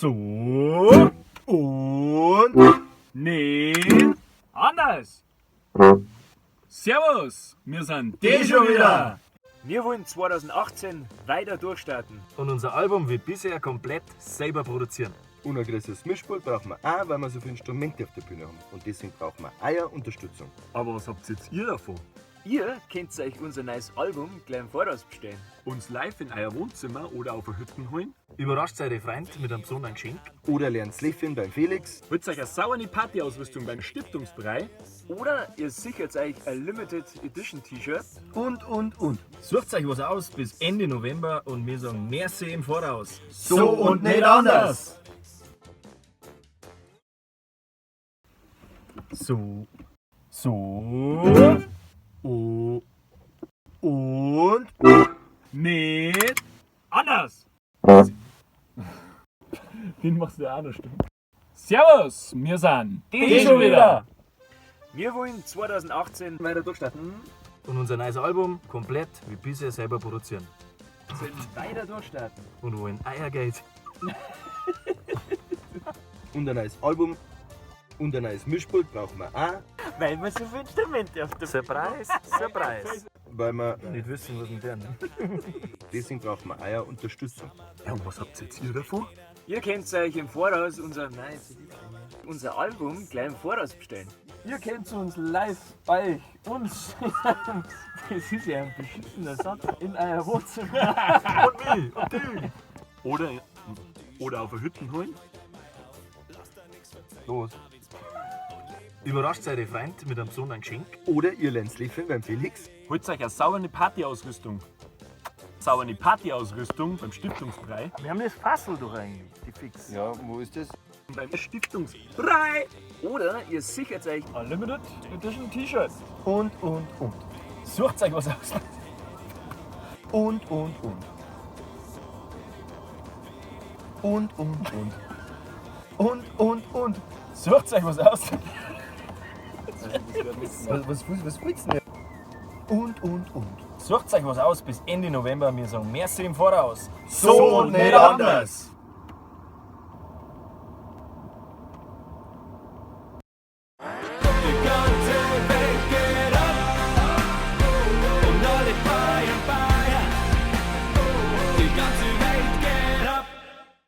So und nicht anders. Servus, wir sind die schon wieder. Wir wollen 2018 weiter durchstarten. Und unser Album wie bisher komplett selber produzieren. Und ein größeres Mischpult brauchen wir auch, weil wir so viele Instrumente auf der Bühne haben. Und deswegen brauchen wir eure Unterstützung. Aber was habt jetzt ihr davon? Ihr könnt euch unser neues Album gleich im Voraus bestellen. Uns live in euer Wohnzimmer oder auf der Hütten holen? Überrascht eure Freund mit einem besonderen Geschenk? Oder lernt Lächeln beim Felix. Holt euch eine saure Partyausrüstung beim Stiftungsbrei? Oder ihr sichert euch ein Limited Edition T-Shirt. Und, und. Sucht euch was aus bis Ende November und wir sagen Merci im Voraus. So und nicht anders! So, so und nicht anders! Den machst du ja auch noch, stimmt. Servus, wir sind die schon wieder. Wir wollen 2018 Weiter durchstarten. Und unser neues Album komplett wie bisher selber produzieren. weiter durchstarten. Und wollen euer Geld. Und ein neues Album. Und ein neues Mischpult brauchen wir auch, Weil wir so viele Instrumente auf der Surprise, Surprise. weil wir Nicht wissen, was mit denen. deswegen brauchen wir eure Unterstützung. Ja, und was habt jetzt ihr davon? Ihr könnt euch im Voraus unser neues unser Album gleich im Voraus bestellen. Ihr könnt uns live bei uns. Das ist ja ein beschissener Satz. In euer Wohnzimmer. Und mich, und dich. Oder auf der Hütten holen? Los. Überrascht eure Freund mit einem besonderen Geschenk? Oder ihr lernt Lächeln beim Felix. Holt euch eine saure Partyausrüstung. Saure Partyausrüstung beim Stiftungsbrei. Wir haben das Fassel doch eigentlich, die Fix. Ja, wo ist das? Beim Stiftungsbrei. Oder ihr sichert euch Ein Limited Edition T-Shirt. Und, und. Sucht euch was aus. Und, und. Und, und. Und. Sucht euch was aus. Was willst du denn? Und, und. Sucht euch was aus bis Ende November. Wir sagen Merci im Voraus. So und nicht anders. Egal.